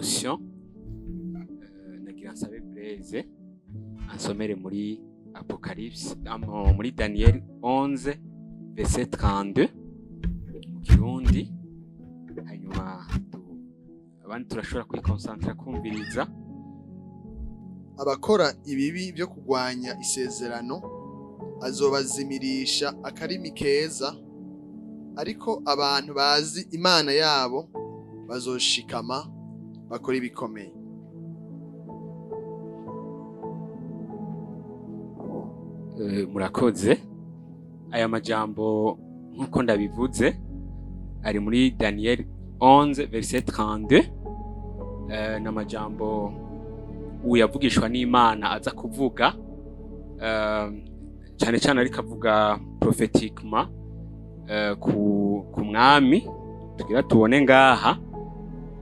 Dévotion. Nagira nsabe Blaise ansomere muri Apocalypse, muri Daniel 11 verset 32 mu Kirundi, hanyuma abandi turashobora kwiconcentra kumviriza. Abakora ibibi byo kugwanya isezerano azobazimirisha akarimi keza, ariko abantu bazi Imana yabo bazoshikama bakora ibikomeye. Murakoze. Aya majambo, nk'uko ndabivuze, ari muri Daniel 11 verset 32. Ni amajambo uyavugishwa n'Imana aza kuvuga, cyane cyane ariko avuga prophétiquement ku mwami tugira tubone ngaha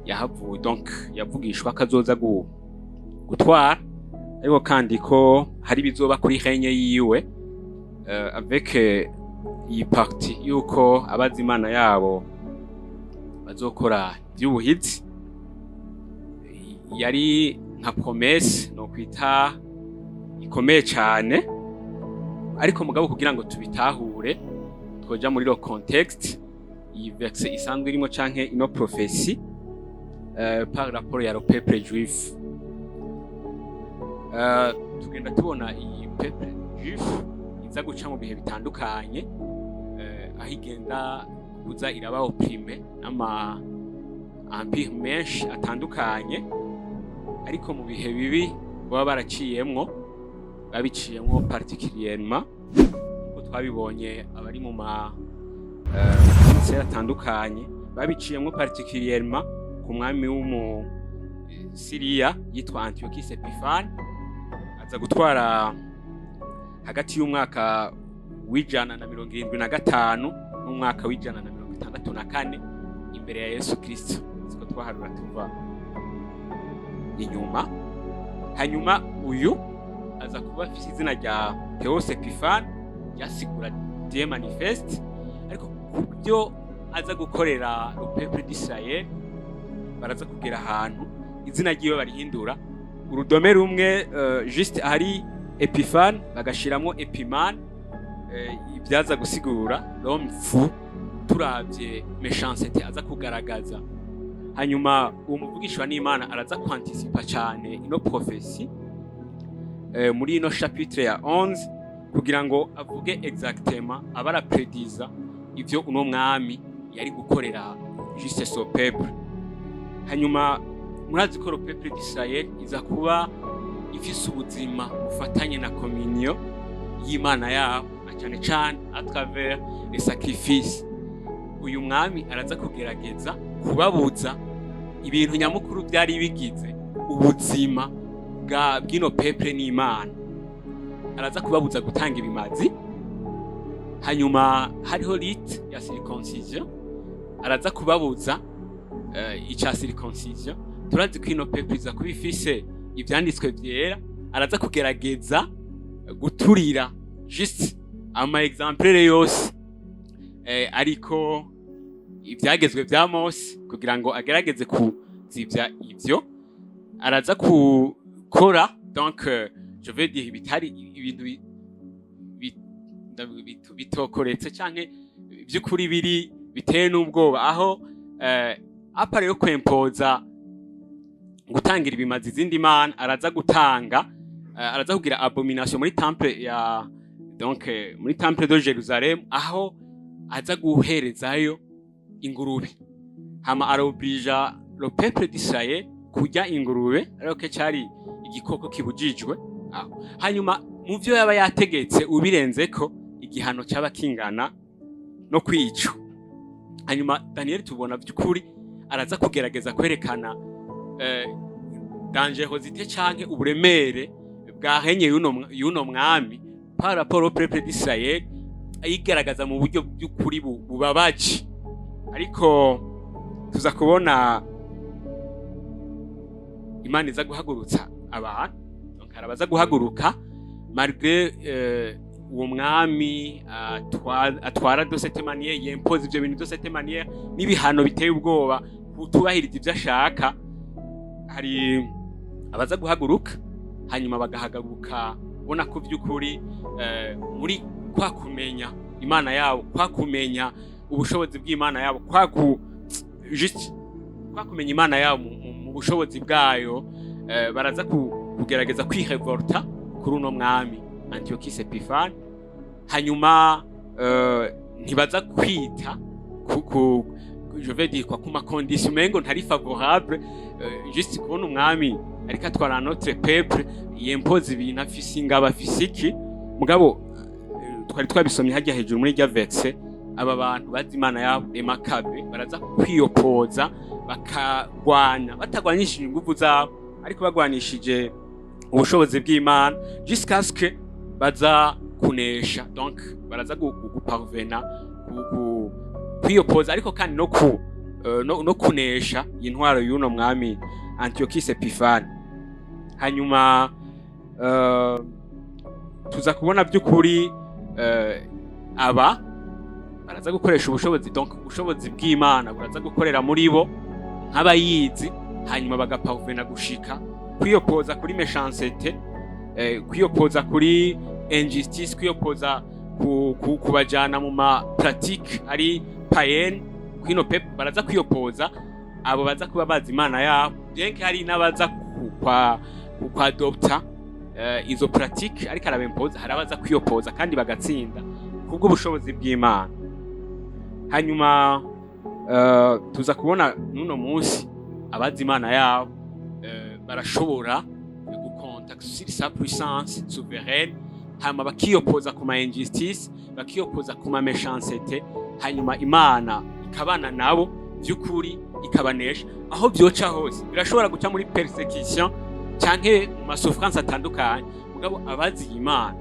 yahavuye. Donc yavugishwa kazoza gutwara, ariko kandi ko hari bizoba kuri règne yiwe, avec iyi partie yuko abazi Imana yabo bazokora iby'ubuhizi. Yari nka promesse no kwita ikomeye cyane, ariko mugabo kugira ngo tubitahure twoja muri le contexte iyi verset isanzwe irimo canke ino prophétie par rapport ya le peuple juif. Tugenda tubona iyi peuple juif iza guca mu bihe bitandukanye, aho igenda kuza iraba opprimée n'ama empire menshi atandukanye, ariko mu bihe bibi baba baraciyemwo, babiciyemwo particulièrement uko twabibonye abari mu ma atandukanye, babiciyemwo particulièrement ku mwami w'umu Siriya yitwa Antiochus Epiphanes, aza gutwara hagati y'umwaka w'175 n'umwaka w'164 imbere ya Yesu Kristo, siko twaharura tuva inyuma. Hanyuma uyu aza kuba afise izina rya Theos Epiphane, ryasigura Dieu manifeste, ariko ku byo aza gukorera le peuple d'Israël, baraza kugera ahantu izina ryiwe barihindura urudome rumwe, juste ahari Epiphane bagashiramo Epimane, ibyaza gusigura l'homme fou, turavye méchanceté aza kugaragaza. Hanyuma uwo muvugishwa n'Imana araza kwanticipa cyane ino prophétie muri ino chapitre ya 11 kugira ngo avuge exactement abaraprediza ivyo uno mwami yari gukorera juste son peuple. Hanyuma murazi ko le peuple d'Israël iza kuba ifise ubuzima bufatanye na communion y'Imana yabo, na cyane cyane à travers les sacrifices. Uyu mwami araza kugerageza kubabuza ibintu nyamukuru byari bigize ubuzima bwa bw'ino peuple n'Imana. Araza kubabuza gutanga ibimazi. Hanyuma hariho rite ya circoncision, araza kubabuza ica circoncision. Turazi ko ino peuple iza kuba ifise ivyanditswe vyera, araza kugerageza guturira juste ama exemplaire yose ariko ivyagezwe vya Mose kugira ngo agerageze kuzivya ivyo. Araza gukora, donc je veux dire, bitari ibintu bitokoretse canke by'ukuri biri biteye n'ubwoba, aho à part yo kwempoza gutangira ibimazi izindi mana, araza gutanga araza kugira abomination muri temple ya, donc muri temple de Jerusalem, aho aza guherezayo ingurube. Hama aroblija le peuple d'Israël kurya ingurube, ariko ke cari igikoko kibujijwe aho. Hanyuma mu vyo yaba yategetse ubirenzeko, igihano cyaba kingana no kwicwa. Hanyuma Daniel tubona by'ukuri araza kugerageza kwerekana dangerosité canke uburemere bwa règne y'uno mwami par rapport au peuple d'Israël, ayigaragaza mu buryo by'ukuri bubabaje. Ariko tuza kubona Imana iza guhagurutsa abantu. Donc harabaza guhaguruka malgré uwo mwami atwara de cette manière, yempoza ivyo bintu de cette manière n'ibihano biteye ubwoba kutubahiriza ivyo ashaka. Hari abaza guhaguruka, hanyuma bagahaguruka ubona ko by'ukuri muri kwa kumenya Imana yabo, kwa kumenya ubushobozi bw'Imana yabo, kwa ku juste kwa kumenya Imana yabo mu bushobozi bwayo, baraza kugerageza kwirevolta kuri uno mwami Antiochus Epiphanes. Hanyuma ntibaza kwita ku je vais dire quoi, ku ma conditions umengo ntari favorable, juste kubona umwami ariko atwara notre peuple, yempoza ibintu, afise ingabo, afise iki. Mugabo twari twabisomye hajya hejuru muri rya verset, aba bantu bazi Imana yabo, les Maccabées, baraza kwiyopoza, bakagwana batagwanishije inguvu zabo, ariko bagwanishije ubushobozi bw'Imana, jusqu'à ce que baza kunesha. Donc baraza guparvena kwiyopoza, ariko kandi no kunesha intwaro y'uno mwami Antiochus Epiphanes. Hanyuma tuza kubona by'ukuri aba baraza gukoresha ubushobozi, donc ubushobozi bw'Imana buraza gukorera muri bo nk'abayizi, hanyuma bagaparvena gushika kwiyopoza kuri méchanceté, kwiyopoza kuri injustice, kwiyopoza kubajana mu ma pratique ari païenne kwino peuple. Baraza kwiyopoza abo baza kuba bazi Imana yabo, bien que hari n'abaza ku kwadopta izo pratique ariko arabempoza. Hari abaza kwiyopoza kandi bagatsinda kubwo ubushobozi bw'Imana. Hanyuma tuza kubona n'uno munsi abazi Imana yabo barashobora gukonta sur sa puissance souveraine, hanyuma bakiyopoza ku ma injustice, bakiyopoza ku ma méchanceté, hanyuma Imana ikabana nabo by'ukuri, ikabanesha aho byoca hose. Birashobora guca muri persécution canke mu ma souffrance atandukanye, mugabo abazi Imana,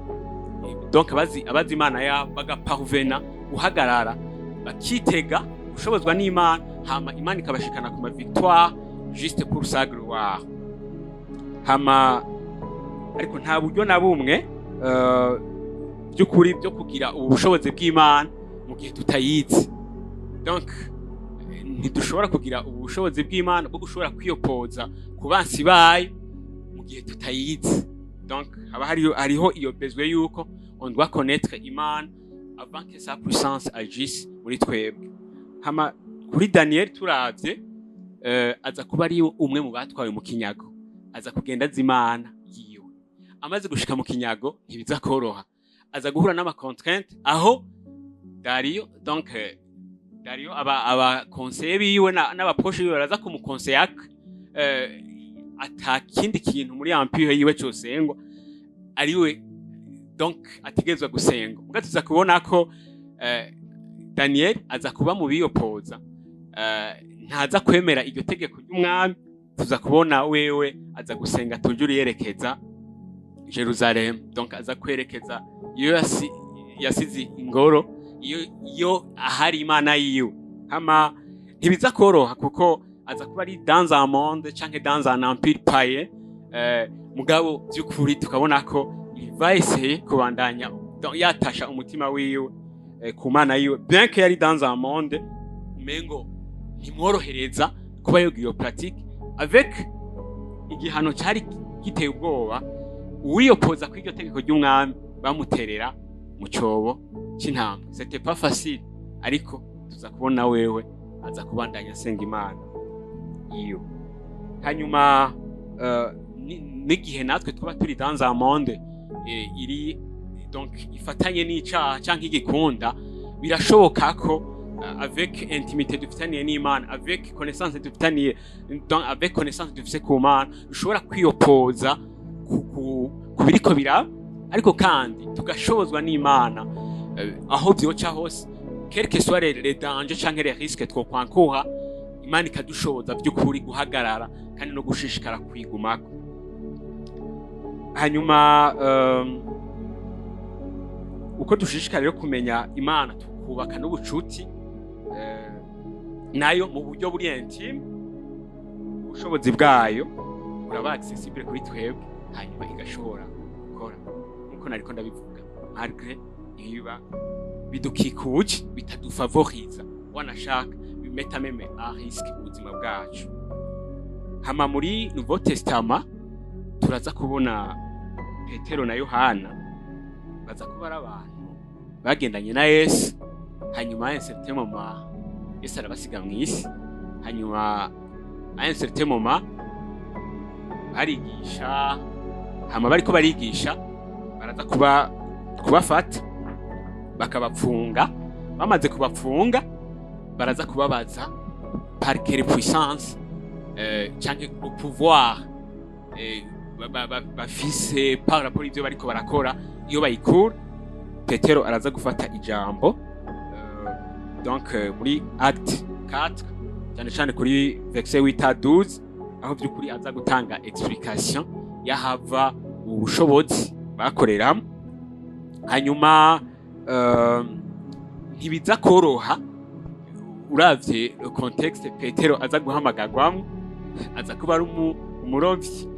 donc abazi Imana yabo, bagaparvena guhagarara, bakitega gushobozwa n'Imana, hama Imana ikabashikana ku ma victoire juste pour sa gloire. Hama ariko nta buryo na bumwe by'ukuri byo kugira ubu bushobozi bw'Imana mu gihe tutayizi. Donc ntidushobora kugira ubu bushobozi bw'Imana bwo gushobora kwiyopoza ku bansi bayo mu gihe tutayizi. Donc haba hariho iyo besoin yuko on doit connaître Imana avant que sa puissance agisse muri twebwe. Hama kuri Daniel turavye, aza kuba ari umwe mu batwawe mu kinyago, aza kugenda azi Imana yiwe. Amaze gushika mu kinyago ntibiza koroha, aza guhura n'ama contrainte aho Dario, donc Dario aba conseiller biwe n'aba proches biwe baraza kumukonseya ata kindi kintu muri empire yiwe cosengwa, ariwe donc ategerezwa gusenga. Muga tuza kubona ko Daniel aza kuba mu biyopoza, ntaza kwemera iryo tegeko ry'umwami. Tuza kubona wewe aza gusenga tujuru yerekeza Jerusalem, donc aza kwerekeza iyo yasize ingoro, iyo ahari Imana yiwe. Hama ntibiza koroha kuko aza kuba ari dans un monde canke dans un empire païen, mugabo by'ukuri tukabona ko il va essayer kubandanya, donc yatasha umutima wiwe ku Mana yiwe, bien que yari dans un monde umengo ntimworohereza kuba yoga iyo pratique, avec igihano cyari giteye ubwoba: uwiyopoza kw'iryo tegeko ry'umwami bamuterera mu cyobo c'intambwe. C'était pas facile, ariko tuza kubona wewe aza kubandanya asenga Imana iyo. Hanyuma n'igihe natwe tuba turi dans un monde iri donc ifatanye n'icaha canke igikunda, birashoboka ko avec intimité dufitaniye n'Imana, avec connaissance dufitaniye, donc avec connaissance dufise ku Mana, dushobora kwiyopoza ku biriko biraba, ariko kandi tugashobozwa n'Imana aho vyoca hose, quel que soit les dangers canke les risques twokwankuha, Imana ikadushoboza by'ukuri guhagarara kandi no gushishikara kwigumako. Hanyuma uko dushishikara rero kumenya Imana, tukubaka n'ubucuti nayo mu buryo buri intime, ubushobozi bwayo buraba accessible kuri twebwe, hanyuma igashobora gukora nkuko nariko ndabivuga, malgré ibiba bidukikuje bitadufavoriza, wanashaka bimeta même à risque ubuzima bwacu. Hama muri Nouveau Testament turaza kubona Petero na Yohana baza kuba ari abantu bagendanye na Yesu. Hanyuma à un certain moment Yesu arabasiga mw'isi. Hanyuma à un certain moment barigisha, hama bariko barigisha baraza kubafata bakabapfunga. Bamaze kubapfunga, baraza kubabaza par quelle puissance canke le pouvoir bafise par rapport ivyo bariko barakora iyo bayikura. Petero araza gufata ijambo donc muri Acte 4, cyane cyane kuri verset 8 à 12, aho by'ukuri aza gutanga explication yahava ubushobozi bakoreramo. Hanyuma ntibiza koroha uravye le contexte Petero aza guhamagarwamwo. Aza kuba ari umurovyi.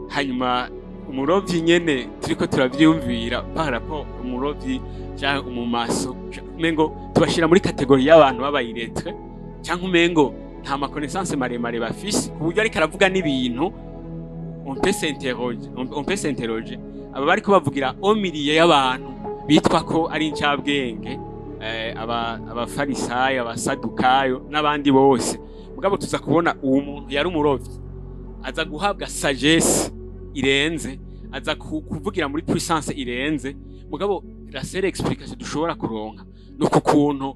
Hanyuma umurovyi nyene turiko turavyiyumvira par rapport umurovyi canke umumaso, umengo tubashira muri catégorie y'abantu b'aba illettrés, canke umengo nta ma connaissance maremare bafise, ku buryo ariko aravuga n'ibintu on peut s'interroger. Aba bariko bavugira au milieu y'abantu bitwa ko ari incabwenge, abafarisayo, abasadukayo n'abandi bose. Mugabo tuza kubona uwo muntu yari umurovyi aza guhabwa sagesse irenze, aza kuvugira muri puissance irenze. Mugabo la seule explication dushobora kuronka ni uku kuntu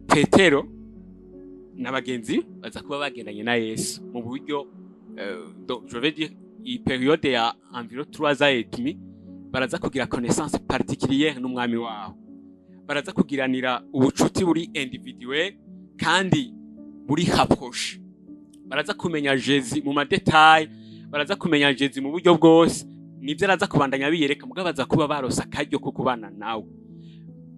Petero na bagenzi be baza kuba bagendanye na Yesu mu buryo donc, je vais dire, iyi période ya environ 3 ans et demi, baraza kugira connaissance particulière n'umwami wabo, baraza kugiranira ubucuti buri individuel kandi buri rapproché, baraza kumenya Jésus mu ma détails, baraza kumenya Jésus mu buryo bwose. Nibyo araza kubandanya biyereka, mugabo baza kuba baronse akaryo ko kubana nawe,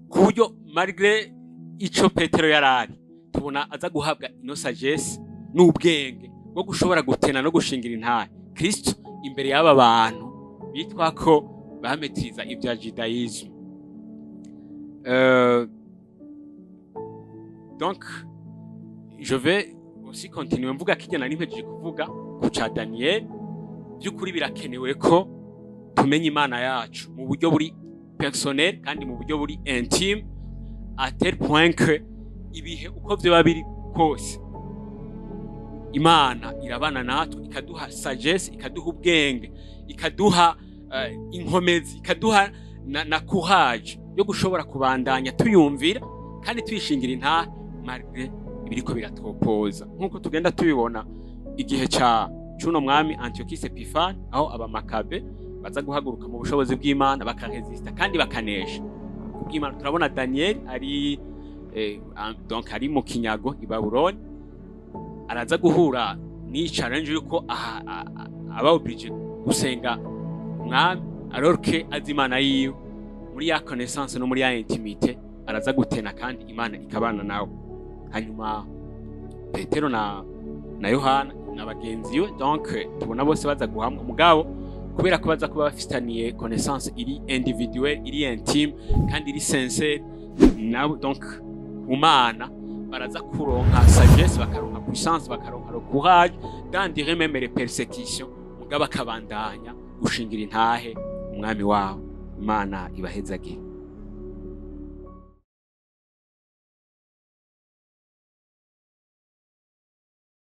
ku buryo malgré ico Petero yarari, tubona aza guhabwa ino sagesse n'ubwenge bwo gushobora gutena no gushingira intahe Kristo imbere y'aba bantu bitwa ko bametriza ibya judaïsme. Donc je vais aussi continuer mvuga kirya nari mpejeje kuvuga ku ca Daniel. By'ukuri birakenewe ko tumenya Imana yacu mu buryo buri personnel kandi mu buryo buri intime, à tel point que ibihe uko vyoba biri kose Imana irabana natwe, ikaduha sagesse, ikaduha ubwenge, ikaduha inkomezi, ikaduha na courage yo gushobora kubandanya tuyumvira kandi tuyishingira intahe malgré ibiriko biratopoza, nk'uko tugenda tubibona igihe ca cuno mwami Antiochus Epiphanes, aho abamakabe baza guhaguruka mu bushobozi bw'Imana, bakaresista kandi bakanesha kubw'Imana. Turabona Daniel ari donc ari mu kinyago i Babuloni, araza guhura n'iyi challenge yuko aba obligé gusenga umwami alors que azi Imana yiwe. Muri ya connaissance no muri ya intimité araza gutena kandi Imana ikabana nawe. Hanyuma Petero na Yohana na bagenzi we, donc tubona bose baza guhamwa, mugabo kubera ko baza kuba bafitaniye connaissance iri individuelle, iri intime kandi iri sincère nabo, donc ku Mana, baraza kuronka sagesse, bakaronka puissance, bakaronka le courage d'endurer même les persécutions, mugabo akabandanya gushingira intahe umwami wabo. Imana ibahezagire.